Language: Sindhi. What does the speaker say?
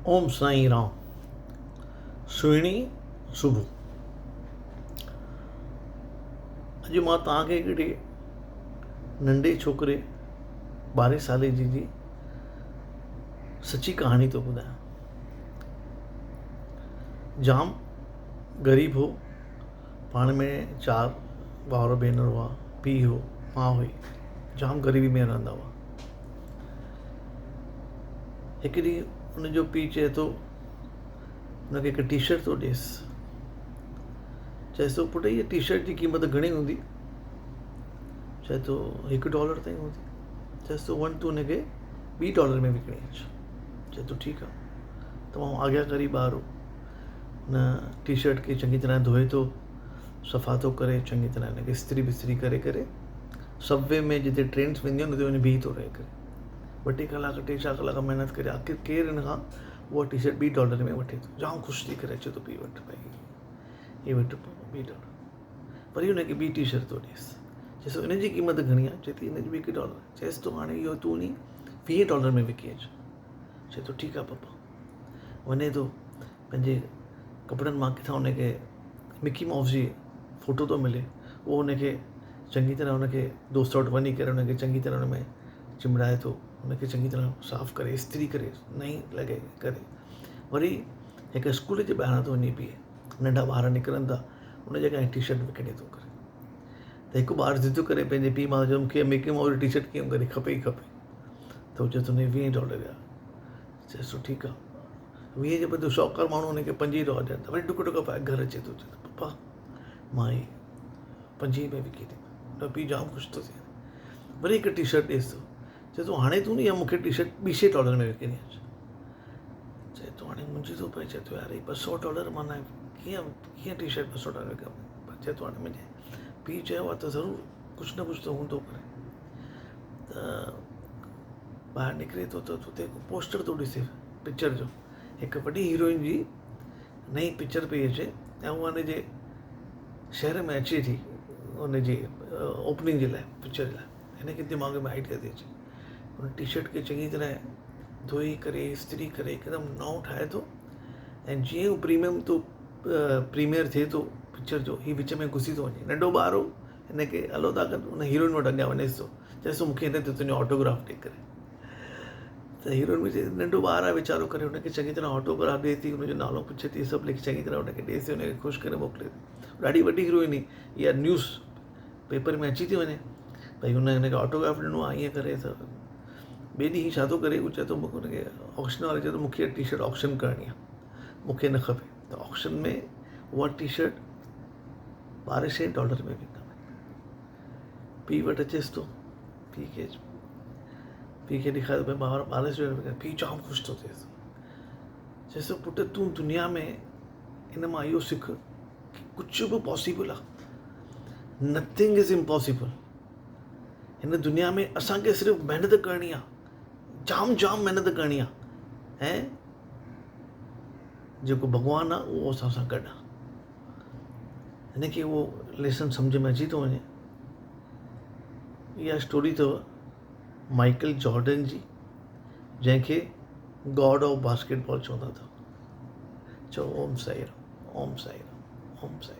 اوم سائين رام سهڻي صبح اڄ مان توهان کي هڪڙي ننڍي ڇوڪري ٻارهين سالي جي جي سچي ڪهاڻي ٿو ٻڌايان جام غريب هو پاڻ ۾ چار ڀائر ڀينر هئا پيءُ هو ماءُ هئي جام غريبي ۾ رهندا هئا هڪ ڏينهن ان جو پيءُ چئي ٿو ان کي هڪ ٽي شرٽ ٿو ڏيس چئيس ٿو پٽ هيء ٽي شرٽ جي قيمت گهڻي هوندي چئي ٿو هڪ ڊالر تائين هوندي چئيس ٿو وڃ تون هن کي ٻي ڊالر ۾ وڪڻي اچ چئي ٿو ٺيڪ آهي تمام آگياڪاري ٻار هو هن ٽي شرٽ کي چڱي طرح ڌوئي ٿو صفا ٿو ڪري چڱي طرح هن کي استري بستري ڪري ڪري سب وي ۾ جتي ٽرينس وينديون آهن اتي وڃي بيهي ٿو رهي ڪري ٻه ٽي ڪلاڪ ٽي چار ڪلاڪ محنت ڪري آخر ڪير هن کان اها ٽي شرٽ ٻي ڊالر ۾ وٺي ٿو جام خوش ٿي ڪري اچي ٿو پيءُ وٽ ڀئي هي وٺ ٻي ڊالر وري هن کي ٻي ٽي شرٽ ٿو ڏيس چيس ان جي قيمت گهڻي آهي چئي ٿي هن جي به هڪ ڊالر چيس ٿو هاڻي اهو تون وڃي 20 ڊالر ۾ وڪي اچ چئي ٿو ٺيڪ آهي پپا وڃي ٿو پنهنجي ڪپڙن مان ڪٿان هن کي مڪي مائوس جي فوٽو ٿو ملي اهو هن کي چڱي طرح هن کي دوست وٽ وڃي ڪري هن کي چڱي طرح هن ۾ چنبڙائي ٿو هن کي چڱي طرح صاف ڪري استري ڪري نئين لڳي ڪري وري هڪ اسڪول جي ٻاهران ٿو وڃي بيهي ننڍا ٻار نڪرن ٿا ان جي اڳيان ٽي شرٽ وڪڻي ٿو ڪري ته هڪ ٻار ضد ڪري پنهنجي پيءُ ماءُ چيو مونکي مڪي مائوس جي ٽي شرٽ ڪيئن ڪري کپي ئي کپي ته هو چئي ٿو نه 20 ڊالر جا چئيس ٿو ٺيڪ آهي 20 جي بدلي شاهوڪار ماڻهو هن کي 25 ڊالر ڏين ٿا وري ڊڪ ڊڪ پائي گهر اچي ٿو چئي ٿو پپا مان هي 25 ۾ وڪي ٿي هن جو پيءُ جام خوش ٿو ٿئي وري هڪ ٽي شرٽ ڏئيس ٿو چئي ٿو هاڻي تون نه اها مون کي ٽي شرٽ ٻي سئي ڊالر ۾ وڪڻي اچ چئي ٿو هاڻي منجهي ٿو پئي چئي ٿو يار هي 200 ڊالر معنيٰ ڪيئن ڪيئن ٽي شرٽ 200 ڊالر وڪڻ چئي ٿو هاڻي منهنجي پيءُ چيو آهي ته ضرور ڪجهه نه ڪجهه ته هوندو ڪري ته ٻاهر نڪري ٿو ته اتي هڪ پوسٽر ٿو ڏسي پڪچر جو هڪ وڏي هيروئن جي نئين پڪچر پئي اچي ۽ اها ان جي شهر ۾ اچي ٿي ان جي اوپننگ جي لاءِ پڪچر جي لاءِ هن کي دماغ ۾ آئيڊيا ٿي اچي هن ٽي شرٽ کي چڱي طرح ڌوئي ڪري استري ڪري هڪدم نئون ٺاهي ٿو ۽ جيئن هو پريميم ٿو پريميئر ٿئي ٿو پڪچر جو هي وچ ۾ گهسي ٿو وڃي ننڍو ٻار هو هن کي هلو ٿا ڪن هن هيروئن وٽ اڳيان وڃيس ٿو چئيس ٿو مون کي هن تي تنهنجو آٽوگراف ڏي ڪري ته هيروئن به چئي ننڍو ٻار آهي ويچارو ڪري هن کي چڱي طرح آٽوگراف ڏئي ٿي هن جو نالو پڇي ٿي سڀ لکي چڱي طرح هن کي ڏئي ٿي هن کي خوش ڪري موڪلي ٿي ڏاڍي وڏي هيروئن هئي اها نيوز پيپر ۾ اچي ٿي وڃي ڀئي هن هن کي آٽوگراف ڏنو آهي ائين ڪري ته ٻئي ڏينهن هي ڇا ٿو ڪري هو چئي ٿو مون کي هن کي آڪشن واري چئي ٿو مون کي ٽي شرٽ آڪشن ڪرڻي آهي مون کي نه کپي ته آڪشن ۾ اها ٽي شرٽ ٻارهن سئي ڊالر ۾ وڪامي. پيء وٽ اچيس ٿو، پيء کي پيء کي ڏيکاري ڀئي مان 12 سئي ڊالر ۾ پيء جام خوش ٿو ٿئي. چئيس ٿو پٽ تون دنيا ۾ ان مان اهو سک ڪي ڪجهه به پاسيبل آ، نٿنگ از امپاسيبل. هن دنيا ۾ اسان کي صرف محنت ڪرڻي آ، جام جام محنت ڪرڻي آ ۽ جيڪو ڀڳوان آ اهو اسان سان گڏ آ. هن کي اهو ليسن سمجهه ۾ اچي ٿو وڃي. اها اسٽوري اٿو مائيڪل جارڊن جي جنهن کي گاڊ آف باسڪيٽ بال چوندا اٿو. چئو اوم سائي رام اوم سائي رام اوم سائي رام.